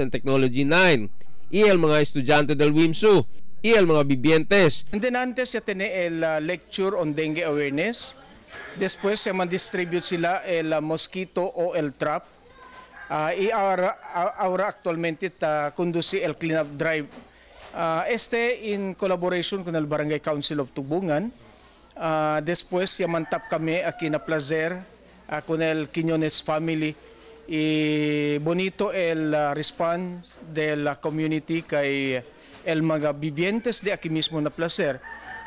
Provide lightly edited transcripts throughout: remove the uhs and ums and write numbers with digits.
and Technology 9, y el mga estudyante del WIMSU, y el mga vivientes. And then antes ya tiene el lecture on dengue awareness. Después se man distribute sila el mosquito o el trap. Y ahora actualmente ta conduce el cleanup drive. Este in collaboration con el Barangay Council of Tugbungan. Después ya mantap kami aquí na Placer con el Quiñones family. Y bonito el response de la community kay el mga vivientes de aquí mismo na Placer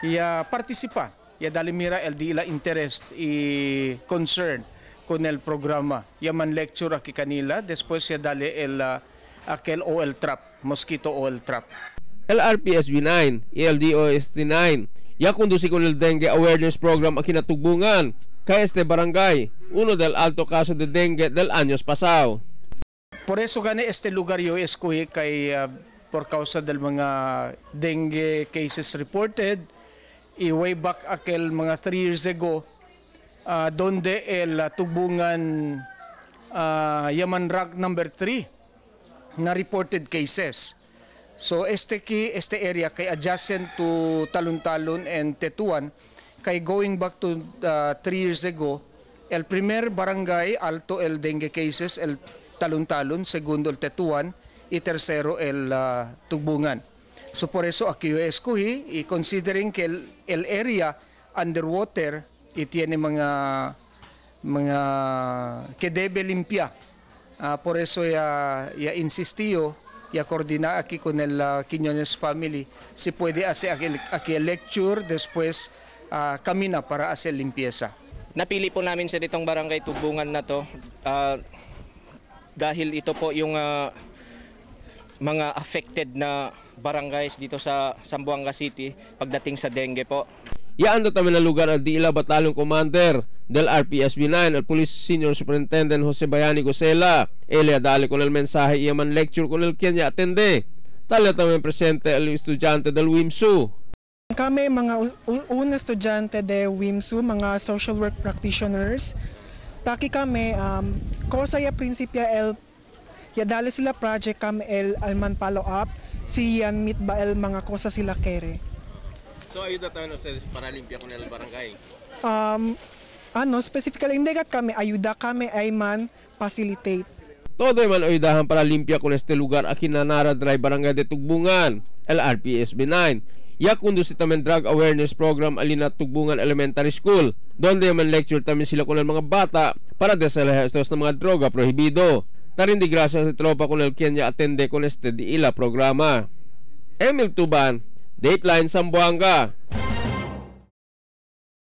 ya participa ya dali mira el dila interest y concern con el programa ya man lecture aquí kanila después ya dali el aquel OL trap, mosquito OL trap. El RPSB 9 y el DOST 9 ya conduce con el dengue awareness program aquí na Tugbungan kay este barangay, uno del alto caso de dengue del años pasado. Por eso gani este lugar yo escoge kay por causa del mga dengue cases reported y way back aquel mga 3 years ago donde el Tugbungan yaman rank number 3 na reported cases. So este area kay adjacent to Talon-Talon and Tetuan kay going back to 3 years ago, el primer barangay alto el dengue cases el Talon-Talon, segundo el Tetuan y tercero el Tugbungan. So por eso aquí yo escogí y considering que el area underwater y tiene mga que debe limpiar. Por eso ya insistió ya coordina aquí con el Quiñones family si puede hacer aquí el lecture después camina para hacer limpieza. Napili po namin sa ditong barangay Tugbungan na to dahil ito po yung mga affected na barangays dito sa Zamboanga City pagdating sa dengue po. Yaan na tayo na lugar al Dila Batalyon Commander del RPSB 9 al Police Senior Superintendent Jose Bayani Gosela. Ele dali con el mensaje y man lecture con el quien ya atende. Talya también presente el estudyante del WIMSU. Kami mga una estudyante de WIMSU, mga social work practitioners. Taki kami, cosa ya prinsipya el yadali sila project kami el alman follow up, si yan meet ba el mga cosa sila kere. So ayuda tayo ustedes para limpia con el barangay? Specifically, hindi gat kami ayuda kami ay man facilitate. Todo man ayudahan para limpia con este lugar aquí na Nara Drive Barangay de Tugbungan, el RPSB 9. Ya conduce también drug awareness program alina Tugbungan Elementary School, donde man lecture también sila con el mga bata para desalejar estos ng mga droga prohibido. Tarindi gracias sa tropa con el quien ya atende con este diila programa. Emil Tuban, Dateline Zamboanga.